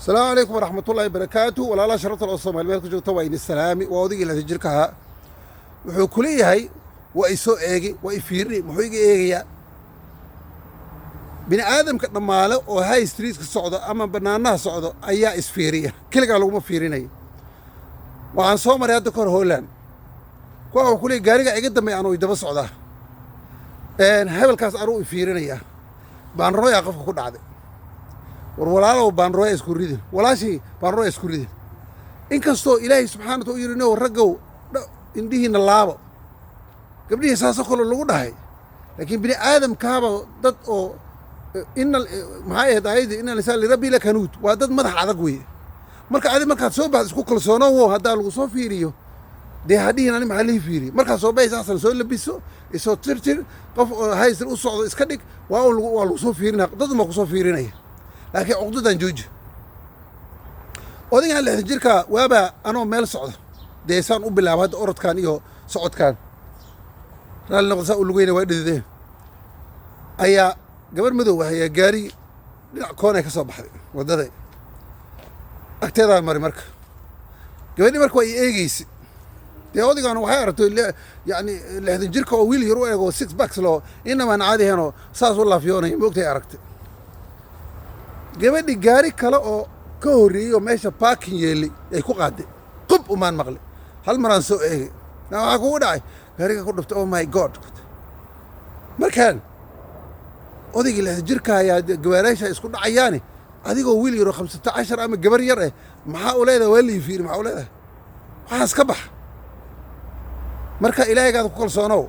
Asalaamu calaykum waraxmatullaahi barakaatu. Walaalaha sharafta oo Soomaali meel ku joogta, waa idin salaami. Waa odaygii 60 jirka ahaa. Wuxuu ku leeyahay waa i soo eegi, waa i fiirini. Muxuu iga eegayaa? Bini aadamka dhammaale oo high street ka socdo ama bannaanaha socdo ayaa isfiiriya, keligaa laguma fiirinayo. Waxaan soo maray hadda kahor Holland. Kuwa wuxuu ku leeyahy gaariga iga dambeeya anuu idaba socdaa, hebelkaas anuu i fiirinayaa. Baanrooyaa qofka ku dhacday. War walaalow, baanrooya isku ridin. Walaashii, baanrooya isku ridin. Inkastoo Ilaahay subxaana wataala u yidhi, no, raggow, indhihiina laabo, gabdhihii saasoo kale lagu dhahay, laakiin bini aadamkaaba dad oo ina maxay ahayd aayaddii? إن الإنسان لربه لكنود. Waa dad madax adag weye. Marka adi markaad soo baxdo, isku kalsoonowo. Haddaa lagu soo fiiriyo, dee hadhihin ani maxaa lii fiiriye. Markaad soo baxaysa, asan soo labiso, isoo tirtir, qof oo haysir u socdo iska dhig. Waa lagu soo fiirinaya, dad uma kusoo fiirinaya, laakiin cuqdadan jooji. Odaygan 60 jirka waaba anoo meel socda, dee saan u bilaaba hadda orodkan iyo socodkan, raalli noqda, saa u lugeyna waa dhidideen, ayaa gabar madow ah ayaa gaari dhinac koonay ka soo baxday waddada agteedaa mari. Marka gabadhii marka waa i eegeysa. Dee odaygan waxay aragtay, yani, 60 jirka oo wiil yar u eego, six packs loo, inamaan caadi ahayn oo saas u laafyoonaya, moogtay aragtay. Gabadhi gaari kale oo ka horreeyey oo meesha parking yeelay ay ku qaaday. Qub umaan maqli. Hal maraan soo eegay. Waxaa kugu dhacay? Gaariga ku dhuftay. Oh my God! Markaan odaygii 60 jirka ayaa gawaaraasha isku dhacayaani, adigoo wiil yaroo 15 ama gabar yar eh, maxaa u leedahay waa lii fiiri? Maxaa u leedahay? Waxaas ka bax. Marka ilaahaygaada ku kalsoonow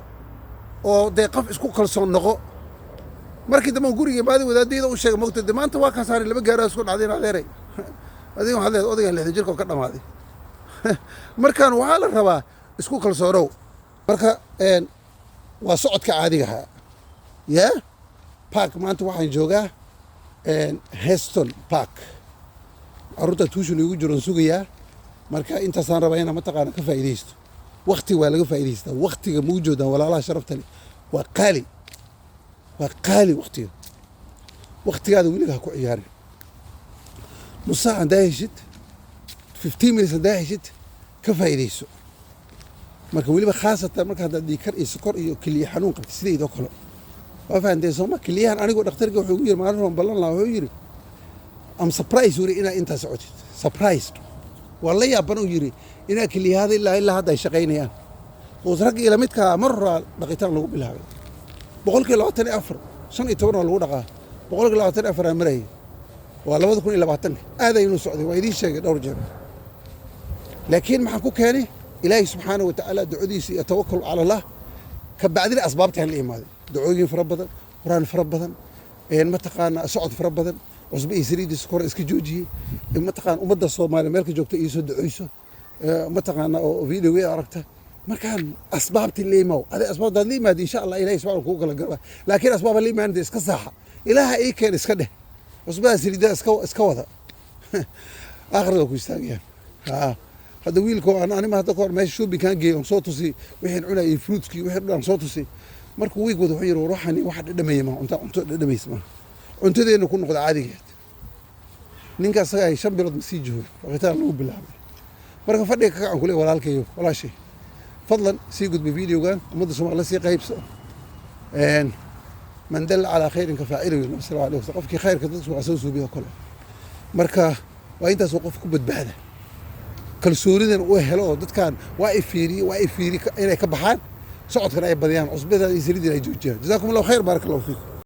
oo dee qof isku kalsoon noqo. Markii dambe guriga baadi wadaadayda u sheegay, mogta, de maanta waa kaa saaray, laba gaaro isku dhacday. Adeeray, adiga waxaad leedahay odaygan 60 jirka oo ka dhamaaday. Markaan waxaa la rabaa isku kalsoonow. Marka waa socodka caadiga ahaa ya park. Maanta waxaan joogaa Heston Park. Carruurta tuition igu jiroon sugayaa. Marka intaasaan rabaa inaan mataqaana ka faa'iidaysto. Wakti waa laga faa'iidaystaa. Waktiga ma u joodaan, walaalaha sharafta leh? Waa qaali, waa qaali waktiga. Waktigaada weliga ha ku ciyaarin. Nus saac haddaa heshid, 15 minutes haddaa heshid, ka faa'iidayso. Marka weliba khaasatan marka haddaad dhiigkar iyo sokor iyo keliya xanuun qabtid sidaydoo kale, waa fahanteen sooma? Keliyahan anigoo dhakhtarka wuxuu igu yiri maalin roon ballan lahaa, wuxuu yidhi, "Am surprise wuri inaa intaa socotid." Surprised, waa la yaaban, uu yidhi, inaa keliyahaada ilaa hadda ay shaqaynayaan. Uus ragga ila midkaa mar horaa dhaqitaan lagu bilaabay. 24%, 15 waa lagu dhaqaa, 24% aa marayay. Waa 2020-ka. Aad aynu socday, waa idiin sheegay dhowr jeer. Laakiin maxaan ku keenay? Ilaahay subxaana wa tacaala ducadiisa iyo توكل على الله. Ka bacdina asbaabtaan la imaaday: ducooyin fara badan, Quraan fara badan, mataqaana, socod fara badan, cusbo iyo saliidii sokor iska joojiyey, mataqaana, ummadda Soomaaliya meel ka joogta iisoo duceyso, mataqaana, oo videogeeda aragta. Markaan asbaabtii la imaw, adi asbaabtaad la imaada, insha Allah Ilahay subxana kugu kala garba. Laakiin asbaaba la imaanada, iska saaxa, Ilaaha ii keen iska dheh, cusbada saliidada iska wada, aakhirada waa ku istaagayaan. Ha hadda wiilka aan anima hadda kahor meesha shoppingkaan geeyay oon soo tusi wixiin cunayay iyo fruitskii wixii dhan soo tusi. Markuu wiig wada, wuxuu yidhi, "War, waxani waxa dhadhamaya ma cunto, cunto dhadhamaysa ma cuntadeena ku noqda caadigeed." Ninka asaga ay 5 bilood ma sii joogo, dhaqitaan lagu bilaabay. Marka fadhiga ka kacan kule, walaalkayo, walaashay, fadlan sii gudba videogan, ummadda Soomaali la sii qaybso. من دل على خير كفاعله, nabi sal alay waslam, qofkii khayrka dadku waa soo suubiyo kale. Marka waa intaasoo qof ku badbaada, kalsoonidan uu helo oo dadkan waa i fiiriye, waa i fiiri, inay ka baxaan, socodkan ay badiyaan, cusbada iyo saliidina ay joojiyaan. جزاكم الله خير، بارك الله فيكم.